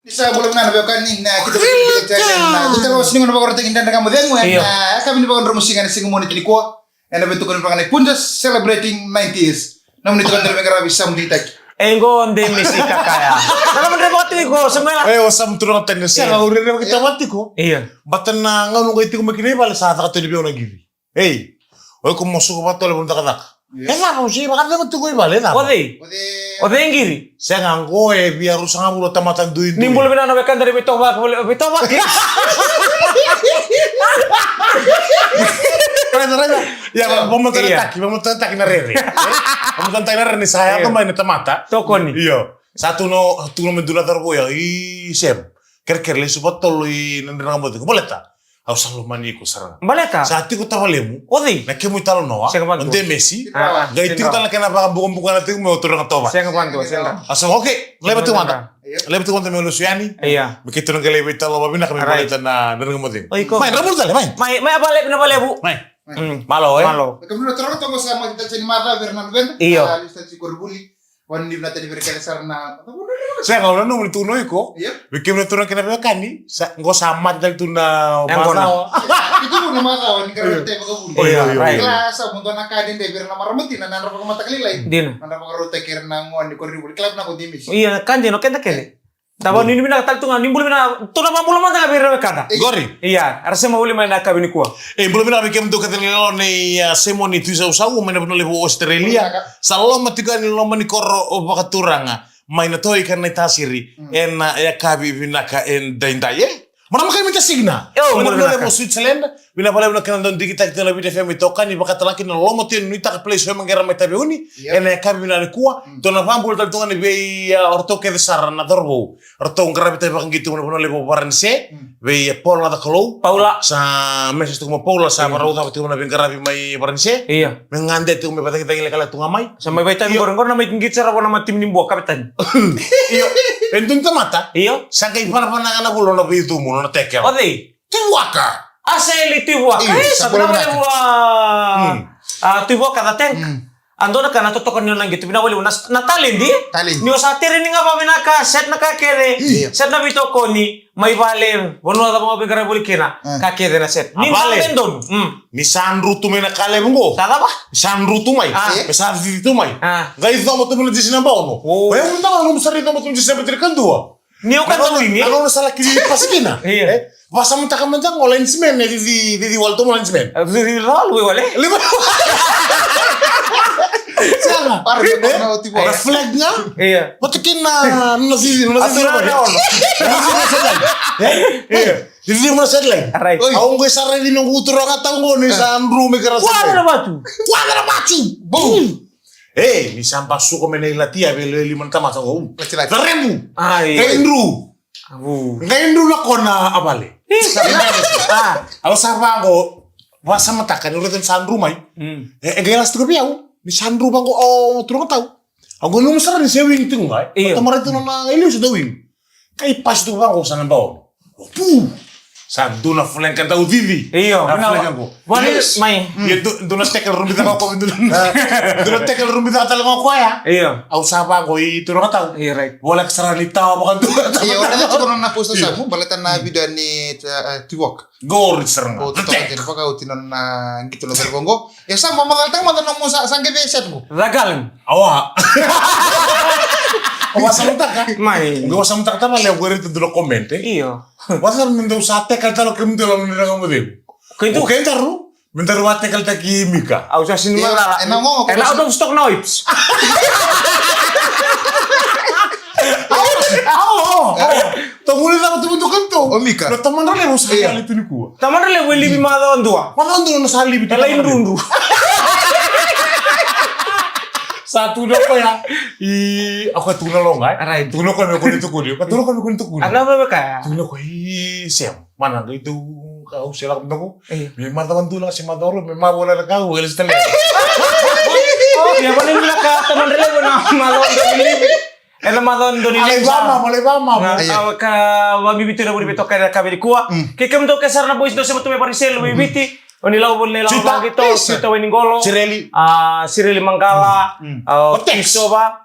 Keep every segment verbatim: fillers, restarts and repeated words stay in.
Ni sa bula vinaka na veiwekani, na kita veiwekani, na kita veiwekani, na kita veiwekani, na kita veiwekani, na kita veiwekani, na kita veiwekani, na kita veiwekani, na Punjas celebrating ninety years. Nomuni tokoni, tokoni, tokoni, tokoni, tokoni, tokoni. E qo de misi kakaya. Sa na madre vati ko, Samuela. E, o Sam turaga tani, sega, e, o rere vaki tavati ko. Io. Bata na gauna qai tiko mai kina i vale sa caka tani vei au na qiri. Ei, o iko mo suka vata tole vuna cakacaka. Io. E cava, o se vakacava tiko i vale, e cava? O cei? O cei? O cei qiri? Sega, qo e via ruasagavulu tamata duidui. Ni bula vinaka na wekada, ni veitoka vaka, veitoka vaka. Raica, raica. Ia, va-, vamatanataki, vamatanataki na rere. Vamatanataki na rere ni sa yaco mai na tamata. Tokoni. Io. Sa tu na, tu na me dua na cauravou ya. I Sem. Kerekere, lesu vatolu i na draka moce. Baleta. Au sa lomani iko sara ga. Baleta. Sa tiko tavalemu. O cei? Na kemu italanoa. Sega vakadua. O Demesi. Ah, ah, qai tiko tale na kena vakabukabuka na tiko me o turaga tova. Sega vakadua, sega. A sa, okay. Leva tiko mada. Leva tiko mada me lesu yani. Ia. Me keitou na qai leva italanoa vinaka me baleta na draka moce. O iko. Mai, rabulu tale, mai. Mai, mai, a valevu, na valevu. Mai. Mm. Malo, e? Malo. Ka vuna turaga tova sa mate tale ni macawa vei ira na luveda. Io. A, lesu tale tiko Rivuli. Vakanuinui vinaka tale vei ira kece sara na. Sega, au nanuma ni tukuna o iko. Io. Vei kemuni na turaga kei na veiwekani, sa, qo sa mate tale tu na macawa. Iko tu na macawa ni kara tale vakavuli. Io, io, io. Kila sa mo dua na ka dede vei ira na marama tina, na nodra vakamataka lailai. Dina. Na nodra vakarautaki ira na gone ko Rivuli. Kila vinaka ko Demesi. Io, na ka dina, o keda kece. Da vakanuinui vinaka tale tu ga, ni bula vinaka, tou na vakabula mada ga vei ira na wekada. Qori. Ia, era sema voli mai na yakavi nikua. E, bula vinaka vei kemudou kece na lewe ni, a, Semoni Tuisausau, mai na vanua levu o Australia. Sa loma tiko yani loma ni koro o vakaturaga. Mai na toi ka na itasiri. Mm. Ena yakavi vinaka edaidai, e? Marama kai mai Tasigina. Io, mai na vanua levu o Switzerland. Vinaka vakalevu na kena dau digitaki tiko na Viti F M itokani, vakatalaki na Loma Tui Nuitaka Place, o Emagera mai Taveuni. Yep. Ena yakavi vinaka nikua. Mm. Tou na vakabula tale tu ga ni vei, a, o ratou kece sara na cauravou. Ratou qaravi tale vakaqito tu na vanua levu o Varanise. Mm. Vei, e, Paula Nacakalou. Paula. Sa message tiko mai o Paula, sa vakarau cava tiko na veiqaravi mai Varanise. Io. Me gade tiko me vacagicagi lekaleka tu ga mai. Sa mai vaitavi qori, qori na mai qito sara vua na matimi ni bua, kavetani. Io. E dua na tamata. Io. Sa qai vanavana ga na vula na veicumu, na tekela. O cei? Tuivuaka. A sa eli Tuivuaka. Io, e, sa vinaka vakalevu. Mm. A, Tuivuaka the tank. Mm. A dua na ka na totoka ni nona qito, vinaka vakalevu na, na taledi. Taledi. Ni o sa training ga vakavinaka, set na ka kece. Io. Set na veitokoni, mai vale, vanua cava ga o veiqaravi voli kina, mm, ka kece na set. Ni vale. Ni donu. Mm. Ni sa dru tu mai na ka levu qo. Sa cava? Ni sa dru tu mai. A. Me sa cici tu mai. A. Qai coba tu mai na jesi naba ono. O. E, au dau na nomu sara ni coba tu mai na jesi naba tinikadua. Ni o ka dau ini. Na nona sa laki pasi kina. Io. E? Vasamataka mada qo linesman, e cici, cici wale tu mo linesman. E, cici wale, wale. Lima. Sega. Para, e? Na flag ga. Io. Vata kina na cici, na cici. Io. Cici mo na sideline. Right. Au qai sa raici noqu turaga tau qo ni sa dru mai kara sideline. Kuadra vatu. Kuadra vatu. Boom. E, ni sa basuka mai na ilati, a vei lima na tamata qo. Lati, lati. Tarebu. Ai. Qai dru. Au. Qai dru na kona a vale. A. Au sa vaqo, vasamataka ni o raica ni sa dru mai. Mm. E, e qai lasi tiko vei au, ni sa dru vaqo o turaga tau. Au qai nanuma sara ni se wing tiko qai. Io. Tamara tiko na iliu se da wing. Qai pasi tu vaqo sa naba ono. Pu! Sa dua na flag ka dau cici. Io, na flag qo. Vale, yes. Mai. Ia du-, dua na tackle rubi caka ko, dua na, dua na tackle rubi caka tale ga o koya. Io. Au sa vaqo i turaga tau. Io, right. Voleka sara ni tawa vakadua. Io, o na tiko na poster sa, baleta na video ni, e, Tuivuaka. Qori sara ga. Ko toka tiko vakauti na qito na cauravou qo. E sa mamacalataka mada na mo sa, sa qai vei set qo. Ragalen. Awa. Au vasamataka. Mai. Au vasamataka tavale, au qai raica dua na comment, e? Io. Vacava me dou sa tackle tale o kemudou loma ni rega mo cegu. Kei tu. O kei daru, me daru vatackle-taki Mika. Au sa sini macala. E na gogo. E na out of stock na wipes. Au, au, au. Tou gole cava tu mo dou kemudou. O Mika. Na tamadra levu sa yali tu nikua. Tamadra levu e livi macawa dua. Macawa dua na sa livi tu. E lai drudru. Sa tukuna o koya. I, o koya tukuna loga, e? Right. Tukuna o koya me kua ni tukuni. Ka tukuna o koya me kua ni tukuni. A na veve kaya. Tukuna o koya, i, Sem. Mana qai dou ka au se lako mada qo. Io. Me macawa dua la se macawa rua, me macawa la ka au, ele se tale. Ia, vale la ka, tamadra levu na macawa dua ni livi. Ena macawa dua ni livi. Alai vama, alai vama. Na, io. Ka, ka, vabibiti na vuri vei toka na ka vei nikua. Mm. Kei kemudou ke sara na boys dou sema tu mai Varanise, Viti. O ni lako voli na ilavo vaqito, Sita Wainiqolo. Sireli. A, Sireli Maqala. Mm. A, o Tex. Kisova.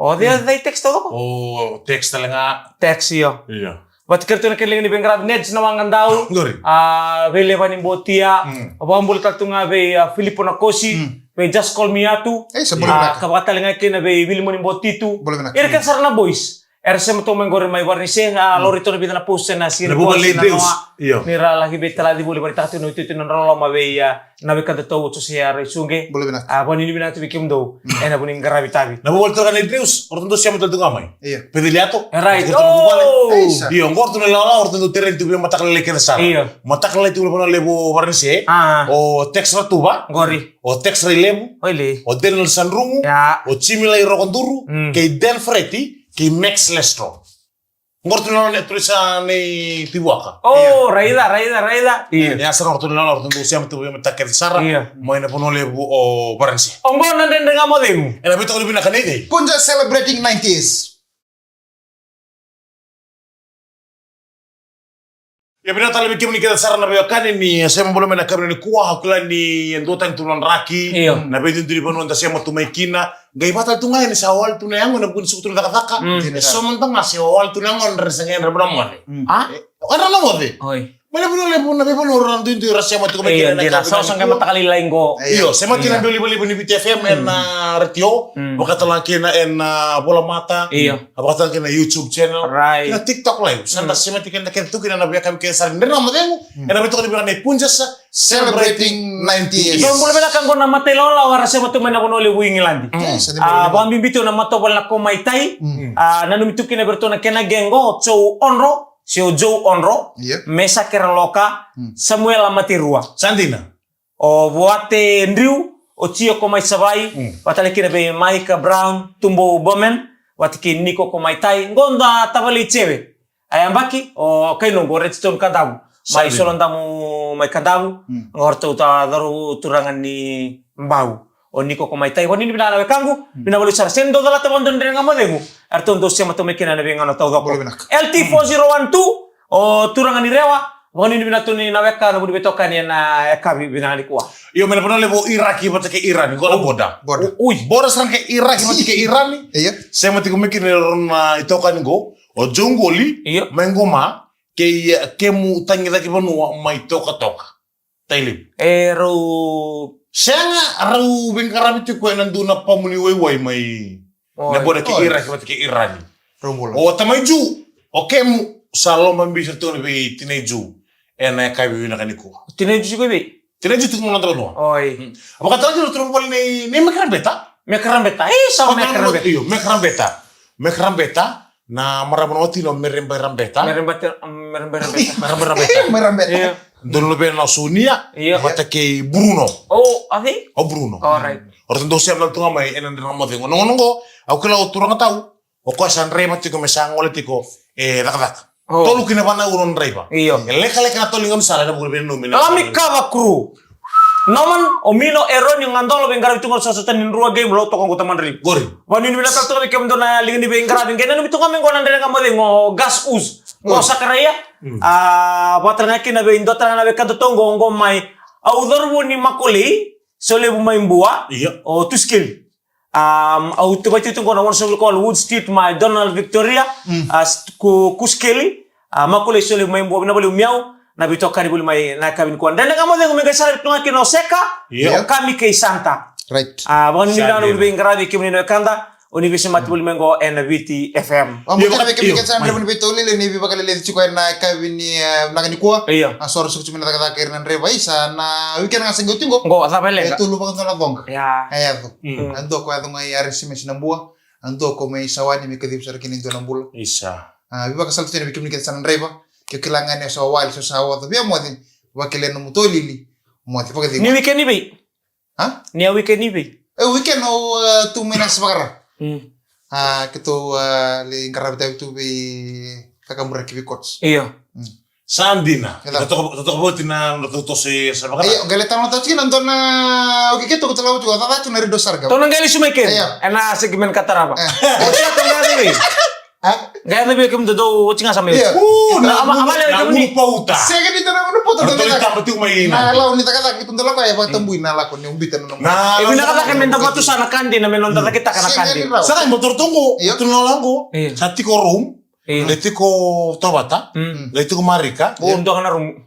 O cei, o cei text taucoko? O text tale ga. Text, io. Io. Vata kei ratou na kena liga ni veiqaravi, Ned Nawagadau. Qori. A, vei Levani Botia. Mm. Vakabula tale tu ga vei, a, Filipo Nakosi. Mm. Vei Just Call Me Atu. Ei, sa bula vinaka. Ka vaka tale ga kina vei Vilimoni Botitu. Bula vinaka. Ira kece sara na boys. Era sema tu mai qori mai Varanise, a, laurai tu na vica na post ena siga nikua, Late News. Io. Ni ra laki veitalaci voli, vakaraitaka tu na itutu ni nodra loloma vei, a, na wekadatou o Josea Raisuqe. Bula vinaka. A, vakanuinui vinaka tu vei kemudou ena vuku ni qaravi tavi. Na vuvale turaga ni Late News, o ratou dau sema tale tu ga mai. Io. Pediliato. E, right. Io, qori tu na ilawalawa, o ratou dau tereni tu vei mataka lailai kece sara. Io. Mataka lailai tu na vanua levu o Varanise. A. O Tex Ratuva. Qori. O Tex Railevu. Oilei. O Daniel Sanrumu. Ia. O Jimmy Lai Rokoduru. Mm. Kei Dan Fereti. Kei Max Lestro. Qori tu na nona, e, turisa nei Tivuaka. O, raica, raica, raica. Io. Ia, sa na qori tu na nona, o ratou dau sema tu vei mataka kece sara. Io. Mai na vanua levu o Varanise. Oqo na Dredre Ga Mo Cegu. Ena veitokoni vinaka nei cei? Punjas celebrating nineties. Ia, vinaka tale vei kemuni kece sara na veiwekani ni sema bula mai na yakavi nikua, au kila ni e duatani tu na draki. Io. Na veiduidui ni vanua da sema tu mai kina. Qai vaka tale tu ga yani sa wale tu na yago ena vuku ni suku tu na cakacaka. Mm. E so mada ga se wale tu na yago, era se qai yadra vua na moce. Mm. A? E, yadra na moce. Oi. Mai na vanua levu, na veivanua ra duidui ra sema tiko mai kina. Io, ena dina. Sa osa qai mataka lailai qo. Io, sema tiko na biau livaliva ni Viti F M ena retio. Mm. Vaka tale ga kina ena, a, volamata. Io. A, vaka tale ga kina YouTube channel. Right. Kina TikTok live. Sa da sema tiko keda kece tu kina na veiyakavi kece sara ni Dredre Ga Mo Cegu. Mm. Ena veitokoni vinaka nei Punjas. Celebrating nineties. Dou bula vinaka, qo na mata ilawalawa era sema tu mai na vanua levu i Igiladi. Mm. Yes, ni bula vinaka. A, vakabibi tu na matavuvale na Komaitai. Mm. A, nanumi tu kina vei iratou na kena gang qo, o Joe Odro, se o Joe Odro, yep, Mesake Raloka, mm, Samuela Materua. Sa dina. O Vuate Driu, o Tio Komaisavai, mm, vaka tale kina vei Maika Brown, Tubou Bowman, vata kei Niko Komaitai, qo na tavale i Jeve. A yabaki, o kai noqu, o Redstone Kadavu. Mai Solodamu, mai Kadavu. Mm. Qo ratou ta cauravou turaga ni Bau. O Niko Komaitai, vakanuinui vinaka na wekaqu, mm, vinaka vakalevu sara. Sega ni dau calata vakadua na Dredre Ga Mo Cegu. Eratou dau sema tu mai kina ena veigauna taucoko. Bula vinaka. L T four zero one two, o turaga ni Rewa. Vakanuinui vinaka tu na weka, na vuniveitokani ena yakavi vinaka nikua. Io, mai na vanua levu o Iraki vata kei Irani, qo na border. Border. Ui. Border sara kei Iraki vata kei Irani. Io. Sema tiko mai kina na itokani qo. O Joe Qoli, io, mai Qoma, kei, e, Kemu Tagicaki Vanua mai Tokatoka. Tailivu. E rau. Sega, rau veiqaravi tiko ena dua na pamu ni waiwai mai. Oi. Na border kei, oi, Iraki vata kei Irani. Rau bula. O tamai Ju, o Kemu, sa lomabibi sara tu na vei tinai Ju. Ena yakavi vinaka nikua. Tinai Ju tiko i vei? Tinai Ju tiko mai Nadroga. Oi. Hmm. Vaka tale ga kina na turaga vale nei, nei Mekarabeta. Mekarabeta. E, sa Mekarabeta. Io, Mekarabeta. Mekarabeta. Na marama na watina o Merebairabeta. Merebairabeta. Merebairabeta. Merebairabeta. Io. Dua na luvena o Sonia. Io. Vata kei Bruno. O, a cei? O Bruno. Alright. O ratou dau sema tale tu ga mai ena Dredre Ga Mo Cegu. Na gauna qo, au kila o turaga tau. O koya sa draiva tiko me sa gole tiko e cakacaka. Oh. Tolu ki na va na aua nona draiva. Io. E lekaleka na tolu ni gaunisala ena vuku ni veinanumi na. Lami Kava Crew. Norman, o Mino, Eroni, o Gadolo, veiqaravi tu qo na sosota ni Drua Game, Lautoka, qo Tamadriva. Qori. Vakanuinui vinaka tale tu ga vei kemudou na liga ni veiqaravi. Qai nanumi tu ga mai qo na Dredre Ga Mo Cegu, o Gas Us. O Sakaraia. Mm. A, vaka tale ga kina vei dua tale ga na wekadatou qo, qo mai. Au cauravou ni Makolei, Solevu mai Bua. Io. O Tusikeli. Um, au tu, vakaitavi tu qo na one seven called Wood Street mai Donald Victoria, mm, a, st-, Ku-, Kusikeli, a, Makolei, Solevu mai Bua, vinaka vakalevu Miau, na veitokani voli mai na yakavi nikua. Dredre Ga Mo Cegu, me qai sara tu ga kina o Seka, io, o Kami kei Santa. Right. A, vakanuinui vinaka na veiqaravi kemuni na wekada, o ni veisemati voli mai qo ena Viti F M. Io, vakanuinui vinaka vei kemuni, io, kece na draiva ni veitaulili, ni veivakaleleci tiko ena yakavi ni, e, vinaka nikua. Io. A, so ra suka tu mai na cakacaka ira na draiva, isa, na weekend ga se qai oti qo. Qo, a cava e leqa? E tolu vakadua na coqa. Ia. E yaco. Mm. A dua ko yaco ga i R S M S Nabua. A dua ko mai Sawani me kacivi sara kina e dua na bula. Isa. A, veivakasala tu yani vei kemuni kece sa na draiva. Ke o kila ga ni o sa wali, se o sa oca, via moce. Vakilai nomu taulili. Moce, vakacegu. Ni weekend i vei? A? Ni a weekend i vei? E, weekend au, e, tu mai na Sivakara. Mm. A, keitou, e, lai qaravi tavi tu vei Kakaburaki vei coach. Io. Mm. Sa dina. Io. Totoka, totoka voti na, na nodratou toso e Sivakara. Io, qai lai tau na tau tiko na dua na, okay, keitou ko tau tiko, tau tiko na radio sara ga. Tou na qai lesu mai kina. Io. Ena segment ka tarava. E. Tou na qai lesu mai. A? Qai yaco vei kemudou dou oti ga sa mai oti. Io. U, na, na, ama, ama lewe na kemuni. Gunu pauta. Sega ni dua na gunu pauta. Ratou dau taba tiko mai na. Na lau ni cakacaka, keitou dau lako e vakatabui na lako ni ubita na nomu. Na, e vinaka cake me da vatu sa na ka dina, me noda cakitaka na ka dina. Sega ni rawa. Sa qai moto ratou qo, io, ratou na lako qo. Io. Sa tiko Rome. Io. Qai tiko Tovata. Mm. Qai tiko Marika. O, dua ga na rumu.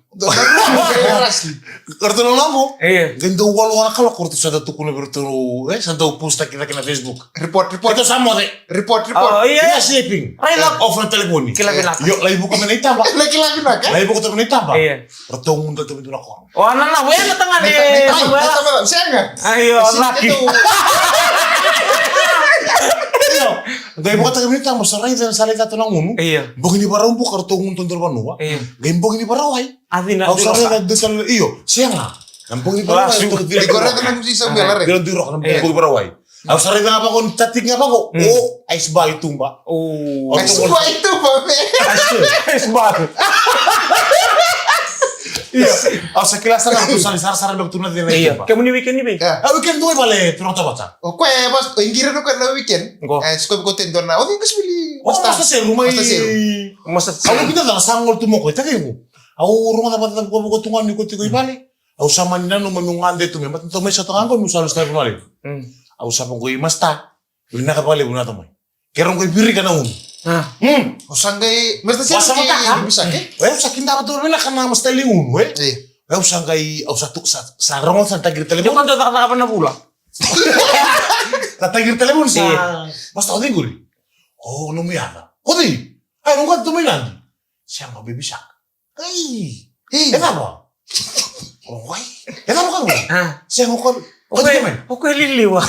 Ratou na lako. Io. Qai dau walu na kaloko ratou sa dau tukuna vei ratou, e, sa dau post-taki cake na Facebook. Report, report. Ratou sa moce. Report, report. O, io. They are sleeping. Right. Off na telefoni. Kila vinaka. Io, lai vuka mai na itaba. Lai kila vinaka. Lai vuka mai na itaba. Io. Ratou guda tu mai dua na koro. O, na, na, wena tagane. Sega. Io, lucky. Io. Qai vuka tu mai na itaba, sa raica, sa raica tu na gunu. Io. Bogi ni Vakaraubuka ratou guda tu dua na vanua. Io. Qai bogi ni Vakarauwai. A cina. Au sa raica dua tale, io, sega. Na bogi ni Vakarauwai. Lasu. Iko raica na musi sa bela re. Dua, dua roka na bogi ni Vakarauwai. Au sa raica ga vaqo, ni tatiki ga vaqo. Mm. O, ice bar i tuba. O, ice bar i tuba, me. Ice, ice bar. Io. Au sa kila sara ga, tu sa ni sarasara beka tu na cena i tuba. Kemuni weekend ni vei? Io. A, weekend tu i vale, tu na Tovata. O koya, e, mas, o igira no koya na weekend. Qo. E, sikovi ko tendo na, o, vinga sivili. O, Masta. Masta Seru, mai. Masta Seru. Masta Seru. Au kida cala sa gole tu mo koya, takivu. Au rogoca vata vukavuka tu ga ni ko tiko i vale. Au sa mani nanuma meu gade tu me, matata mai sa toka qo meu sa losi tale vale. Mm. Au sa vaqo i Masta. Vinaka vakalevu na tamai. Keirau qai virika na unu. A. Mm. Au sa qai, Masta Seru, au sa kei mataka. Bibisake. E, au sa kidava tu vinaka na Masta Seru unu, e? E. Au sa qai, au sa tu, sa, sa rogoca sa taqiri telefoni. Io, ka dau cakacaka vana vula. Sa taqiri telefoni sa. E. Masta, o cei qori? O, nomu yaca. O cei? Ai, noqu yaca tu mai Nadi. Sega, Bibisake. Ei, ei, e cava? O koya, e cava ka qo? A. Sega, o koya. O koya, o koya liliwa.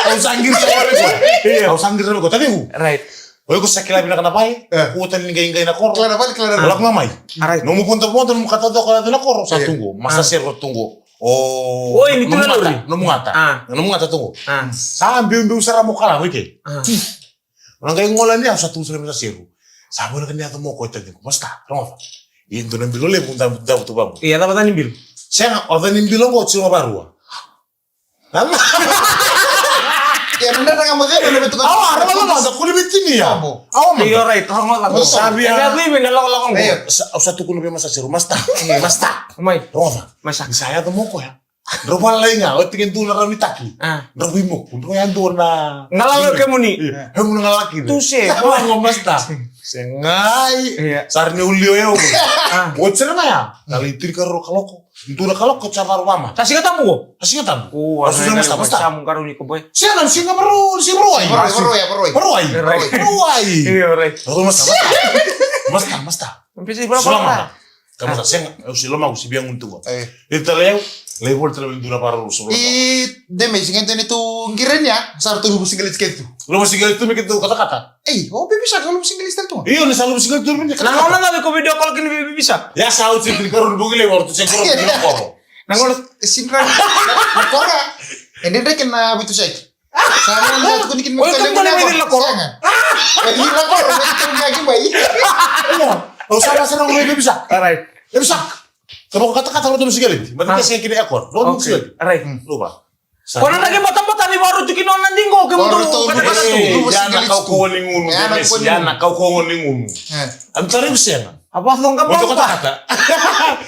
Au sa qiri sa vale ko. Io. Au sa qiri sa vale ko. Takivu. Right. O iko sa kila vinaka na vale. E. Kua tale ni qai, qai na koro. Kila na vale, kila na vale. Lako ga mai. A, right. Nomu vodovodo, nomu ka taucoko na koro. Sa tu qo. Masta Seru tu qo. O. Oi, ni tu na lori. Nomu gata. A. Nomu gata tu qo. A. Sa biubiu sara mo kala, oi ke. A. Na qai gole ni au sa tu sara me sa Seru. Sa voleka ni yaco mo koya, taciqu. Masta, rogoca. Ia dua na bilo levu, da, da, tu vaqo. Ia, cava ca ni bilo? Sega, o ca ni bilo qo, tiko varua. Ia, na dra ga mo cena, na vetuka. Awa, rogoca, rogoca, kuli me tini ya. Awa, ma. Io, right, rogoca. Sa via. Ia, via, via, na lako, lako qo. Io. Sa, au sa tukuna vei Masta Seru, Masta. Io. Masta. Mai. Rogoca. Masta. Ni sa yaco mo koya. Drau valalai ga, oti ke dua na rawa ni taki. A. Drau veimoku, drau yadua na. Galala kemuni. Io, kemuni na galala kina. Tu se. Qo, qo, Masta. Segai. Io. Sa ra ni ulio eu. A. Oti sara ga ya. Na lai tinikarua na kaloko. Dua na kaloko sa vakarau vama. Sa Siga Tabu qo? Sa Siga Tabu. O, a, Masta, Masta. Sa mu karau ni ko boy. Sega, Siga Vakarauwai, Siga Vakarauwai. Vakarauwai, Vakarauwai. Vakarauwai. Vakarauwai. Io, right. Masta, Masta. Masta, Masta. Masta, Masta. Ka mata sega, au se lomaqu se via gunu tu ga. E. E tale au, lai voli tale mai dua na vakarau rusa. E, de me sega ni tu qirania, sa ratou luvu sigaleti kece tu. Luvu sigaleti tu me kece tu katakata. Ei, o Bibisake sa luvu sigaleti tale tu ga. Io, ni sa luvu sigaleti tu me katakata. Na nona na ko video call kina Bibisake. Ia sa au se tini karua ni bogi lai voro tu se koro ni koro. Na nona. Sinra na koro. E dredre kina vitu seki. Sa na na tukuni kina. Oi, ka mani mai na koro. E na koro, na koro mai. Au sa na sa na mai Bibisake. All right. Bibisake. Sa boko katakata, roto mo sigaleti. Mata ke sega kina aircon. Roto mo sigaleti. All right. Luva. Ko na draki batabata ni varu tu kina na diqo ke mo tu katakata tu. Ia na kaukauwa ni gunu. Ia na kaukauwa ni gunu. Am tari sega. A vacoqa mo katakata.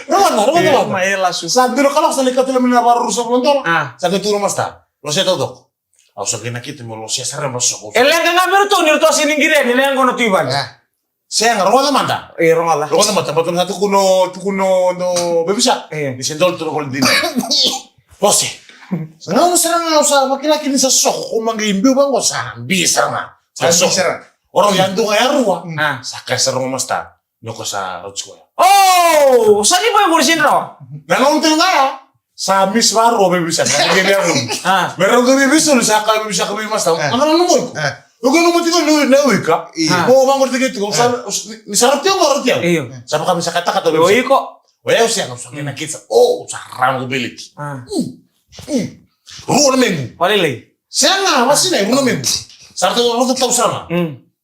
Rogoca, rogoca. Ma e lasu. Sa dua na kaloko sa lai katu mai na varu rusa na dola. Sa qai tu na Masta. Lose taucoko. Au sa qai nakita meu lose sara e Masta. E leqa ga vei iratou ni ratou a sega ni qiri yani na yaqona tu i vale. Sega, rogoca mada. E, rogoca. Rogoca mada, mada na tukuna, tukuna o Bibisake. E. Ni se dolavi tu na vale dina. Lose. Sa gauna sara ga au sa vakilaki ni sa soko, ko ma qai biu vaqo sa bi sara ga. Sa soko. O rau yadua ga yarua. Sa kaya sara ga o Masta. Ni ko sa rauti koya. O, sa ni bai voli sini rawa. Na gauna tiko ga ya. Sa misi varua o Bibisake. Na gauna tiko ga ya. Me rau ga Bibisake sa kaya Bibisake vei Masta. Mada na nomu iko. Iko nomu tiko ni na wika. Mo vaqori tiko tiko. Ni sa rauti au, rauti au. Sa vaka me sa katakata o Bibisake. O iko. O yau sega, sa kena kisa. O, sa rau ko beleti. Rua na mequ. Valelei. Sega, vasina, rua na mequ. Sa rauta, rauta tau sara.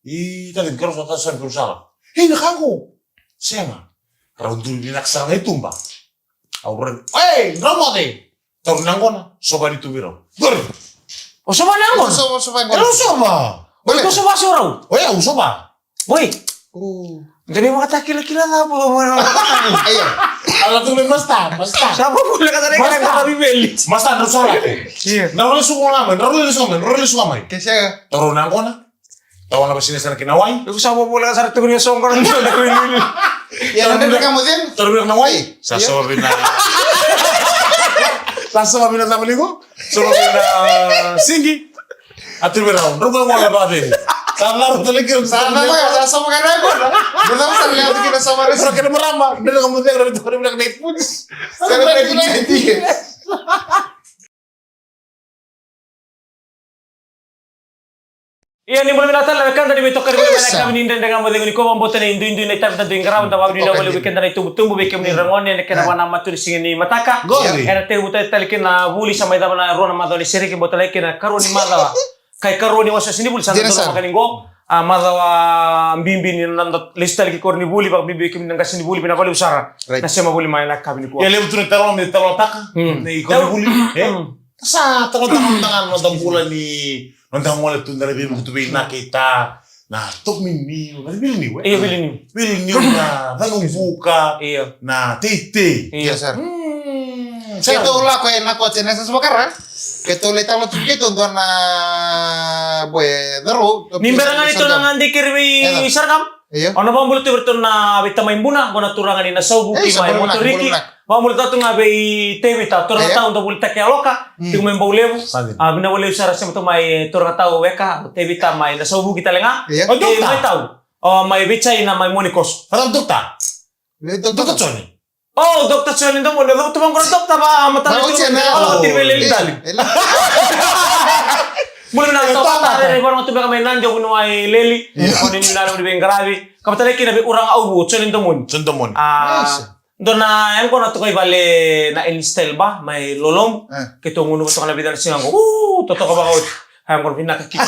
I tale, kero sa tau sara, kero sara. Ei, na ka qo. Sega. Rau duri vinaka sara ga i tuba. Au rai. Ei, rau moce. Tauri na yaqona, sova ni tu vei rau. Duri. O sova na yaqona? Sova, sova yaqona. Rau sova. Oi, ko sova se o rau. Oi, au sova. Oi. O. Dani vakatakilakila na po mo na. Io. Ala tu me masta, masta. Sa po mo na ka tare ka na bibeli. Masta, drau sala. Io. Na role suka mai, na role suka mai, na role suka mai. Ke sega. Toro na gona. Tawa na vasina sana kina wai. Ko sa po mo na ka sara tu ni songo na ni na ko ni. Ia na ka mo den. Toro na wai. Sa so vina. Sa so vina na maligo. So vina singi. A tu vira, rau gona vaveni. Sa na rau tale kira, sa na rau, sa soma ka na gona. Rau sa na rau kira soma rau. Sa kena marama, rau ka mo tega, rau ka mo tega na iputi. Sa na rau kira iputi. Ia ni bula vinaka tale na wekada ni veitokani mai na yakavi ni Dredre Ga Mo Cegu nikua, vakabauta ni duidui na itavi da dui qarava, da vakavinavinaka vakalevu vei keda na itubutubu, vei kemuni ragone, ena kena vakanamata ni siga ni mataka. Ena tekivu tale kina na vuli, sa mai cava na rua na macawa ni sereki, bau tale kina karua ni macawa. Kai karua ni wasewase ni vuli, sa dua na maka ni qo. A macawa bibi ni na lesu tale ki koro ni vuli, vakabibi kemuni na qase ni vuli, vinaka vakalevu sara. Na sema vuli mai na yakavi nikua. Ia levu tu na taro me talotaka. Nei koro ni vuli. E? Sa talotaka na noda bula ni noda gole tu, da na veivuku tu vei na keita. Na top me niu, na vili niu, e? Io, vili niu. Vili niu na canu vuka, na teitei. Io sara. Keitou lako e na kote na sa vakara. Keitou lai talo tu keitou dua na boy e caro. Ni bera ga ni tou na gade keri vei Sarakam. Io. O na vakabula tu vei ratou na veitamai Buna, qo na turaga ni Nasauvuki mai Motoriki. Vakabula tu ga vei Tevita, turaga tau da volitaki a loka, tiko mai Baulevu. A vinaka vakalevu sara sema tu mai turaga tau weka, Tevita mai Nasauvuki tale ga. Io. Mai tau. O mai vei China mai Monikoso. Fata dokta. Dokta Joni. O, Dokta Joni Domoni, o Dokta Vangora, Dokta va matana tu na o tiri vei Leli tali. Bula na Dokta Tare, vara tu beka mai Nadi, o vunu ai Leli. O ni na vei qaravi. Ka matana kina vei uraga au vu, Joni Domoni. Joni Domoni. A, dua na yaqona toka i vale na Elin Style ba mai Lolomu. Keitou gunu toka na vica na siga qo. U, totoka vakaoti. Ai, qo vinaka kina.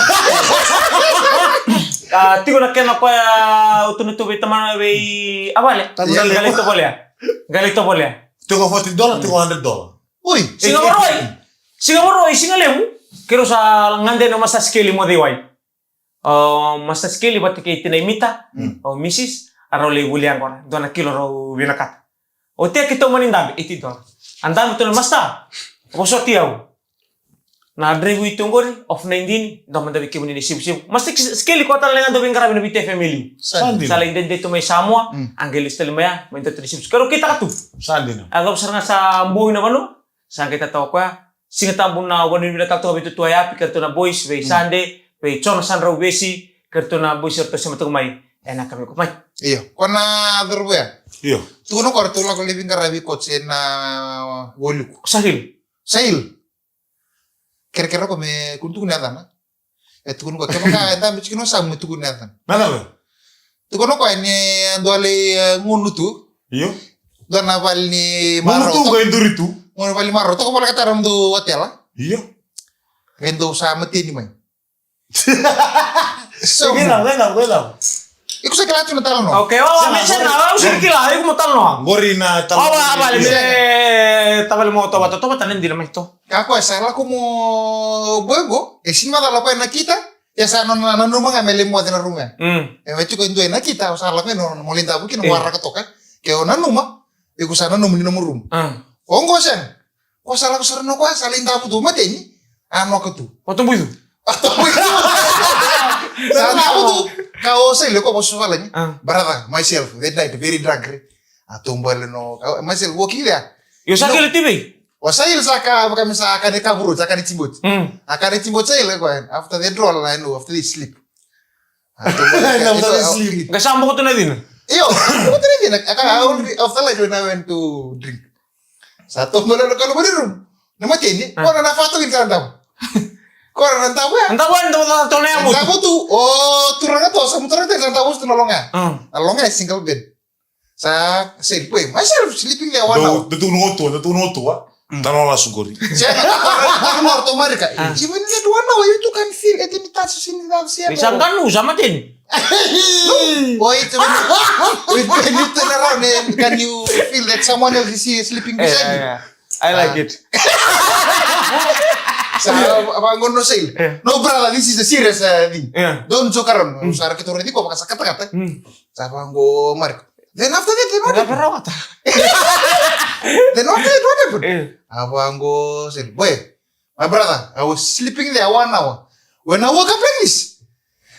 A, tiko na kena koya, utu na tu vei tamana vei a vale. Qai lai tovolea. Qai lai tovolea. Tiko forty dollar, tiko hundred dollar. Ui. Siga Vakarauwai. Siga Vakarauwai, siga levu. Keirau sa gade na Master Skeli mo cei wai. O Master Skeli vata kei tinai Mita. O Missus, a rau lai vuli yaqona. Dua na kilo rau vinakata. O tea keitou mani dabe, eighty dollar. A dabe tu na Master. Vosoti au. Na draivu i tu qori, off na idini, dua mada vei kemuni na isivisivi. Master Skeli, koya tale ga dau veiqaravi na Viti F M e liu. Sa dina. Sa lai dede tu mai Samoa, a qai lesu tale mai ya, mai dua tu na isivisivi. Keirau kitaka tu. Sa dina. A cava sara ga sa bogi na vanua, sa qai tatawa koya. Siga Tabu na vanua ni vinakata toka vei Tutua Yapi, kei ratou na boys, vei Sade, vei Jona Sadrauvesi, kei ratou na boys, ratou sema toka mai. Ena ka vei ko mai. Io, ko na cauravou ya. Io. Tukuna ko ratou lako lai veiqaravi ko se na Woliku. Sa hil. Sa hil. Kerekere ko me kua ni tukuna yacana. E tukuna ko kevaka e dabe tiko na samu me tukuna yacana. Na cava? Tukuna ko ni a dua lai, e, gunu tu. Io. Dua na vale ni marau. Gunu tu qai duri tu. Gunu vale ni marau. Toka voleka tara mudou otela. Io. Qai dou sa mateni mai. So, qai na, qai na, qai na. Iko sa kila tu na talanoa. Okay, o, me sa na, au sa kila, iko mo talanoa. Qori na talanoa. O, va, vale, me tavale mo toba, toba tale dina mai to. Ka koya sa lako mo boy qo, e sini macala koya na kita, ia sa nona nanuma ga me lai moce na rumu ya. Mm. E me tiko e dua e na kita, sa lako e nona mo lai davu kina mo waraka toka. Ke o nanuma, iko sa nanuma ni nomu rumu. Mm. O qo sega. Ko sa lako sara na koya, sa lai davu tu, mateni. A noka tu. O tobu tu. O tobu tu. Sa davu tu. Ka o sa ile ko vosa valagi. Ah. Brother, myself, that night, very drunk, re. A tobu ale no, ka, myself, walking there. Io sa kele T V? O sa ile sa ka, vaka me sa ka ne kaburu, sa ka ne tiboti. Mm. A ka ne tiboti sa ile ko, after the draw, I know, after they sleep. A tobu ale, after they sleep. Ka sa moko tu na dina? Io, moko tu na dina. A ka, after like when I went to drink. Sa tobu na kalu mani rum. Na mateni, ah, ko na na fatu in sa davu. Ko na davu ya. Davu ya, davu, davu, davu ya mutu. Davu tu, o turaga tu, sa mutu turaga tu, sa davu tu na loga. Ah. Na loga e single bed. Sa sel, boy, myself sleeping there one hour. Dou tu no tu, dou tu no tu, ah. Mm. Tano la sukori. Sa na to Marika. Ah. Even that one hour, you two can feel it in the touch, in the touch. Sa kanu, sa mateni. Boy, it's when, when you turn around, eh, can you feel that someone else is here sleeping beside you? Yeah, yeah. I like it. Sa vaqo o Sail. Yeah. No, brother, this is a serious, uh, thing. Yeah. Don't joke around. Mm. Sa raica tu o Redi ko vaka sa katakata. Mm. Sa vaqo o Marika. Then after that, then what happened? Rawata. Then after that, what happened? Yeah. A vaqo o Sail. Boy, my brother, I was sleeping there one hour. When I woke up like this,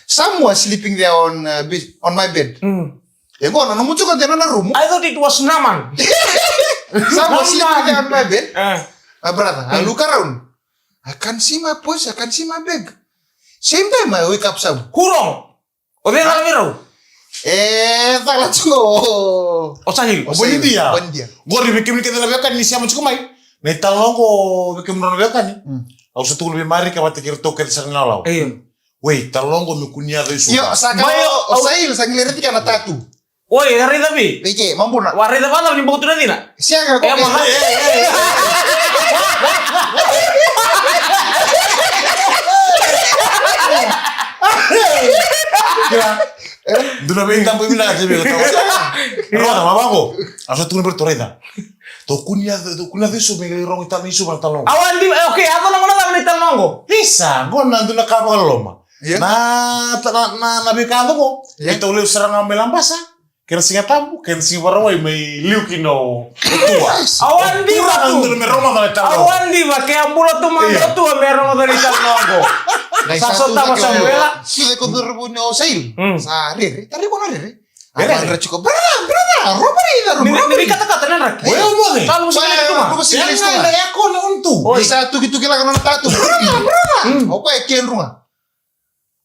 some was sleeping there on, uh, bed, on my bed. Mm. E qo na nomu tiko de na rumu. I thought it was Naman. Some was sleeping there on my bed. Ah. My brother, I look around. I can't see my purse, I can't see my bag. Same time, I wake up, some. Who wrong? O cei cala vei rau? E cala tiko o Sail. O Sail. Bonidia. Bonidia. Qori vei kemuni kece na veiwekani ni sema tiko mai. Na italanoa qo vei kemuni na veiwekani. Mm. Au sa tukuna vei Marika vata kei iratou kece sara na lawalawa. Io. Wei, talanoa qo me kua ni yaco i Suva. Io, sa ka o Sail sa qai lai raica na tatu. Oi, e raica vei? Vei ke, Mabuna. Wa raica vacava ni bokotu na cina? Sega, e, ko ma- Kila. Dua na veitabu vinaka tiko vei iko. Rona, ma vaqo. A sa tukuna vei iratou, raica. Tou kua ni yaco, tou kua ni yaco i Suva me qai rogo i tala i Suva na talanoa qo. Au a di, e, okay, yaco na gauna cava na italanoa qo? Isa, qo na dua na ka vakaloloma. Ia. Na, na, na, na veika yaco qo. Ia. Keitou lesu sara ga mai Labasa. Kena Siga Tabu, kena Siga Vakarauwai mai liu kina o Tua. Au a diva tu. Tua na dua me rogoca na italanoa. Au a diva, ke a bula tu mada o Tua me rogoca na italanoa qo. Sa sotava Samuela. Sa ko curu vuni o Sail. Mm. Sa rere, tari ko na rere. Rere. A madra tiko, brother, brother, robbery in the room, robbery. Ni, ni katakata na draki. Oya, o moce. Sa lusi kina tu ma. Sa lusi kina tu ma. Sega, na yako na on tu. Oi. Ni sa tukituki lako na tatu. Brother, brother. Mm. O koya e kedru ga.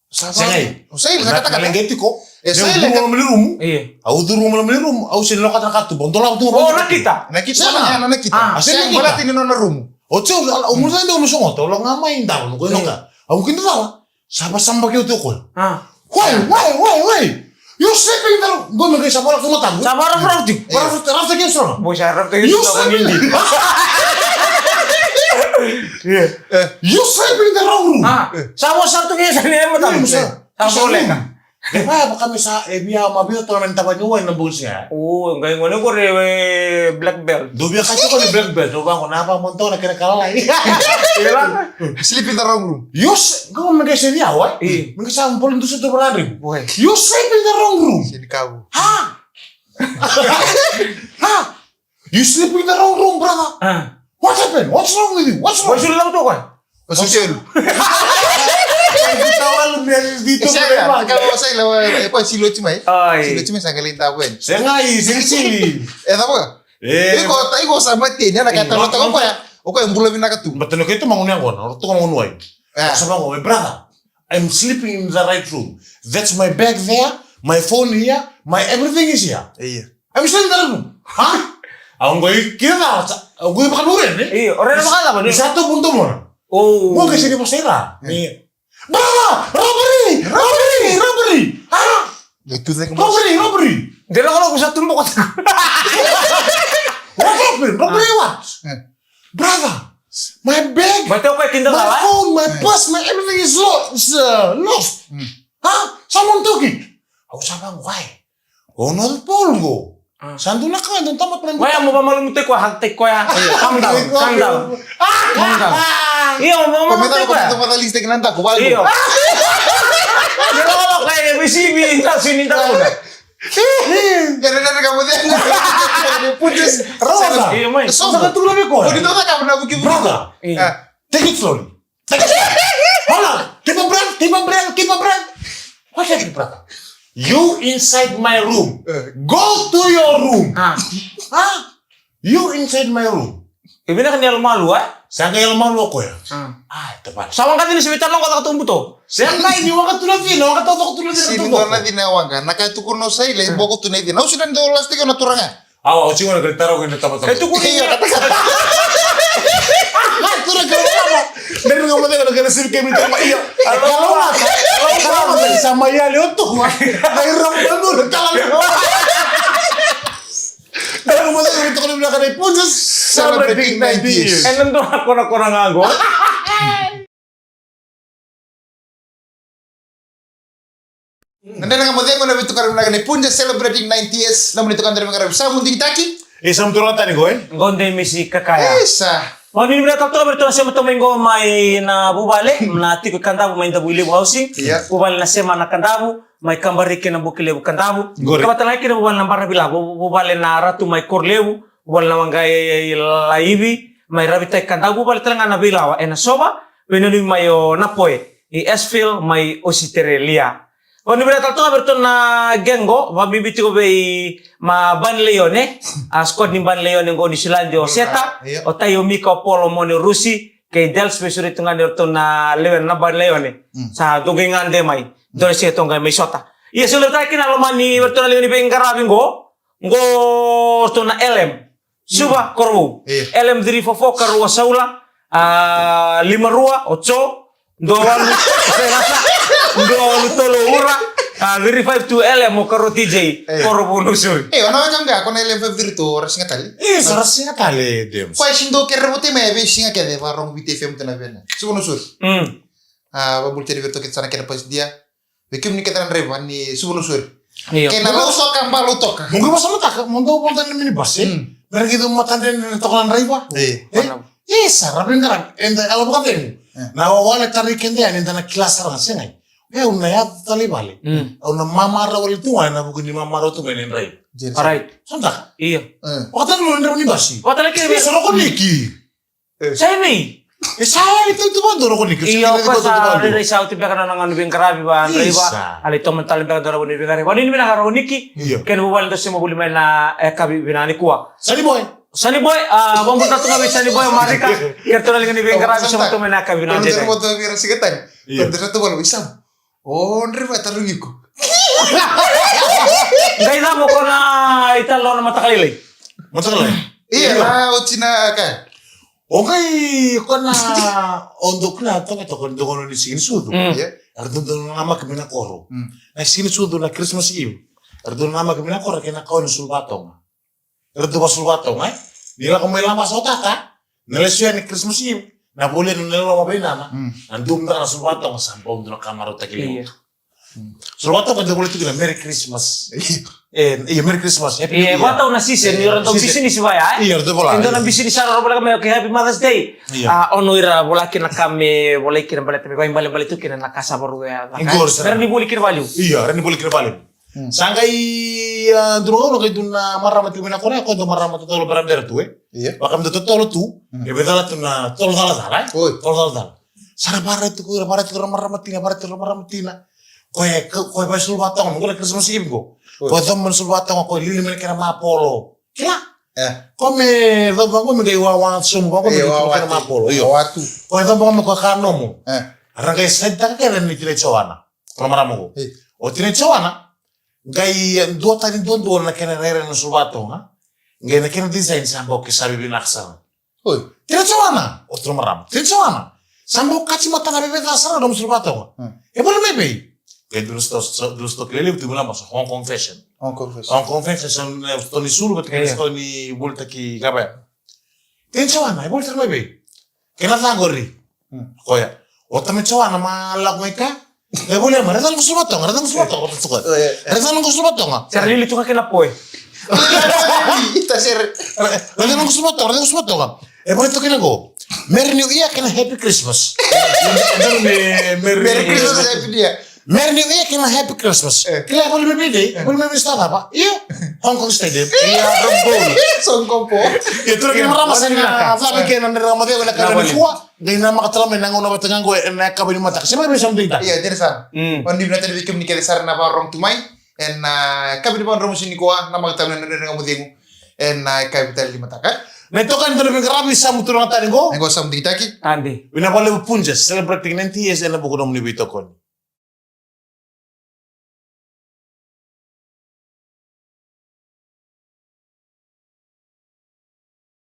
Sa va. Sega. O Sail sa katakata. Na lege tiko. E Sail e curu ga mai rumu. Io. Au curu ga mai rumu. Au sega ni lako na katuba. Dolava tu ga. O, na kita. Na kita. Sega. Na kita. Ah, sega. Balati ni nona rumu. O Sail, o musa dau me sogota. O lako ga mai dau. Au kina dau. Sa vasabaki au tiko o koya. Ah. Wai, wai, wai, wai. You sleeping there? Qo me qai sa vara tu matamu. Sa vara, vara tu. Vara tu, vara tu ke sona. Boy, sa vara tu. You sleeping there? Yeah. You sleeping in the wrong room. Ah. Sa vara sa tu ke sa ni matamu. Sa voleka. E vaya vaka me sa, e via ma via toka na tavani wai na bosi ya. O, qai gone ko re, e, black belt. Dou via kati ko ni black belt, dou vaqo na va monto na kena kalalai. Ela. Sleep in the wrong room. Yos, qo me qai se via wai. E. Me qai sa bolo dusu tu vara ri. Wai. You sleep in the wrong room. Sini kavu. Ha? Ha? You sleep in the wrong room, brother. Ah. What happened? What's wrong with you? What's wrong? What's wrong with you? What's wrong? Selu. Sega, ka o Sail, e, e, ko Sail oti mai. Ai. Sail oti mai sa qai lai davo yani. Sega, i Sail, Sail. E, davo ka? E. Iko, iko sa mate ni, ana ka talo ta ko ya. O koya e bula vinaka tu. But no keitou maguni yaqona, o ratou maguni wai. E. Sa vaqo, my brother, I'm sleeping in the right room. That's my bag there, my phone here, my everything is here. Io. I'm saying that room. Ha? Au qai kila sa, au qai vakalure ni. Io, o rena vakacava ni? Sa tu puntu mona. O. Mo ke sini mo sera. Ni. Brother, robbery, robbery, robbery. Ha? Robbery, robbery. Dela ko sa tu mo ko. What happened? Robbery what? Brother, my bag, my phone, my purse, my everything is lo-, is, uh, lost. Ha? Someone took it. Au sa vaqo, why? O North Pole qo. Ah. Sa dua na ka, dua na tamata na. Why mo vamalumu tiko, hug tiko ya. Calm down, calm down. Calm down. Io, mo vamalumu tiko ya. Io. Io, mo vamalumu tiko ya. Io, mai. Brother. Io. Take it slowly. Hold on. Keep a breath, keep a breath, keep a breath. What happened, brother? You inside my room. Eh. Go to your room. Ah. Huh? You inside my room. E vinaka ni yalomalumu, e? Sa qai yalomalumu o koya. Ah. Ai, tavale. Sa waqa ni se vita noqo caka tu buto. Sa qai ni waqa tu na cina, waqa tu, waqa tu na cina. Sini dua na cina waqa. Na ka tukuna o Sail, e boko tu na cina. Au sini dau last tiko na turaga. Awa, o tiko na qai tara ko na tabataba. E tukuni. Io, tabataba. Turaga, dari na mate na qai na siri kemi tama, io. Kalau mata, kalau mata, sa mai yali o tu. Dari na mate na kala. Dari na mate na toko na kala. Punjas celebrating ninety years. E na dua na kona kona ga qo. Na dredre ga mo cegu na veitukari vinaka ni Punjas celebrating ninety years. Na moni tukari vinaka sa mu digitaki. E sa mu tukari tani qo, e? Qo de misi kakaya. E sa. Vakanuinui vinaka tale toka vei iratou na sema toka mai qo mai na vuvale na tiko i Kadavu mai Davuilevu Housing. Ia. Vuvale na sema na Kadavu mai Kabari kei na Bukilevu Kadavu. Qori. Ka vata na kei na vuvale na Bara Vilawa, vu-, vuvale na Ratu mai Korolevu, vuvale na Waqailaivi mai Ravitai Kadavu, vuvale tale ga na Veilawa ena Sova, veinanumi mai o Napoe i Asheville mai Ositerelia. Vakanuinui vinaka tale toka vei iratou na gang qo, vakabibi tiko vei ma Bani Laione, a squad ni Bani Laione qo Niusiladi, o Seta, ia, o Tai, o Mika, o Polo, o Mone, o Rusi kei Dels, veisureti tu ga ni ratou na lewena na Bani Laione. Mm. Sa dou qai gade mai, dou na siga tou qai mai sota. Ia, sa levu tale kina lomani vei iratou na liga ni veiqaravi qo, qo ratou na L M. Suva, mm, Korovou. Ia. L M three four four, Karua Saula, a, lima rua, o Jo, dua walu, o Felasa, dua walu tolu, o Ura, a, three five two L M, o Karua T J, ia, Korovou, Nausori. E, o na wai cam ga, ko na L M five three two, o Rasiga Tale. E, sa Rasiga Tale, Dems. Ko e si dou kere vote mai, e veisiga kece, vakarorogo Viti F M tu na vena. Suva, Nausori. Mm. A, vabula tale vei iratou kece sa na kena pasidia. Vei kemuni kece na draiva ni Suva, Nausori. Io. Kei na Lautoka, Ba Lautoka. Mo qai vakasamataka, mo dau vodo na minibus, e? Mm. Me ra qai dau matadredre toka na draiva. E. E? E, sa ra veiqaravi, eda yalo vakacegu. E. Na wawa e tarai keda yani, eda na kila sara ga, sega. E, au na yaco tale i vale. Mm. Au na mamarau wale tu ga, ena vuku ni mamarau tu ga ena draiva. Alright. Sa mataka? Io. E. Vakatale mo na draiva ni basi. Vakatale kei. E, sa Rokoniki. E. Sa i vei? E sa i vei tu vado Rokoniki? Io, ko sa rairai sa oti beka na nona gauna ni veiqaravi va draiva. Isa. A lai tomana tale beka dua na gauna ni veiqaravi. Vakanuinui vinaka Rokoniki. Io. Kena vuvale dou sema voli mai na yakavi vinaka nikua. Sunny Boy. Sunny Boy, a, vabula tu ga vei Sunny Boy, o Marika. Kei ratou na liga ni veiqaravi, sema tu mai na yakavi vinaka. Io. O draiva e tarogi iko. Qai cava ko na italanoa na mataka lailai? Mataka lailai? Ia, io. A, oti na ka. O qai ko na, o dou kila toka toka ni dou gone ni siga ni sucu. Mm. Ia. Era dau dau namaki mai na koro. Mm. Na siga ni sucu na Christmas Eve. Era dau namaki mai na koro kei na kawa ni sulu vatoga. Era dau vasulu vatoga, e? Ni lako mai Labasa o tata, na lesu yani Christmas Eve, na voli yani na loma vei nana, mm, na dua mada na sulu vatoga sa bau dua na ka marautaki levu. Io. Mm. Sulu vatoga dau voli tu kina Merry Christmas. E, io, Merry Christmas, Happy New Year. E, vata na season, e, io, era dau season. Bisinisi vaya, e? Io, era dau vola. E dua na bisinisi sa ra voleka mai, okay, Happy Mother's Day. Io. A, ono ira vola kina ka me volai kina baleta me vaibalebale tu kina na ka sa varu ya. Qori sara. Era ni voli kina valiu. Io, era ni voli kina valiu. Mm. Sa qai, a, dua na gauna qai dua na marama tiko mai na koro, ko dua marama totolo berabera tu, e? Io. Vaka me dua totolo tu, mm, e vei cala tu na tolo calacala, e? Oi. Tolo calacala. Sa ra varai tu ko ira, varai tu ko ira marama tina, varai tu ko ira marama tina. Ko e, ko e vai sulu vatoga, mo qo na Christmas Eve qo. Oi. Ko e coba mai na sulu vatoga, ko e lili mai na kena mapolo. Kila? E. Ko me coba qo me qai wawa sobu vaqo me qai kena mapolo. Io. Wawa tu. Ko e coba qo me ko e ka nomo. E. Ra qai saitaka kece ni tina i Joana. Ko na marama qo. E. O tina i Joana, qai duatani duadua na kena rairai na sulu vatoga. Qai na kena design sa bau ke sa vivinaka sara. Oi. Tina Joana, o tina marama. Tina Joana, sa bau kati mata na veve ca sara na nomu sulu vatoga. Hmm. E voli mai vei? Qai dua na sitoa, dua na sitoa kilai levu tu mai Labasa, Hong Kong Fashion. Hong Kong Fashion. Hong Kong Fashion, e, sitoa ni sulu, vata kei na sitoa ni volitaki kava ya. Tina Joana, e voli sara mai vei? Kena ca qori. Hmm. Koya. O tama Joana ma lako mai ka. E voli mai, raica na noqu sulu vatoga, raica na noqu sulu vatoga, raica na noqu sulu vatoga. Sa ra lili tu ga kei na poe. Ita sere. Raica na noqu sulu vatoga, raica na noqu sulu vatoga. E voli toka kina qo. Merry New Year kei na Happy Christmas. Merry Christmas, Happy New Year. Merry New Year kei na Happy Christmas. E. Kila e voli mai vei? E. Voli mai vei stada cava? Io. Hong Kong Stadium. Ia, Hong Kong. Ia, turaga kei na marama, sa na cava kina na drau moce ena yakavi nikua. Qai namaka tale mai na gauna vata ga qo ena yakavi ni mataka. Sema vei Samu Digitaki. Ia, dina sara. Mm. Vakanuinui vinaka tale vei kemuni kece sara na vakarorogo tu mai. Ena, a, yakavi ni vakadromusi nikua, namaka tale mai na drau moce qo. Ena, a, yakavi tale ni mataka. Na itokani tale veiqaravi Samu, turaga tani qo. Qo Samu Digitaki. Tadi. Vinaka vakalevu Punjas, celebrating ninety years ena vuku nomuni veitokoni.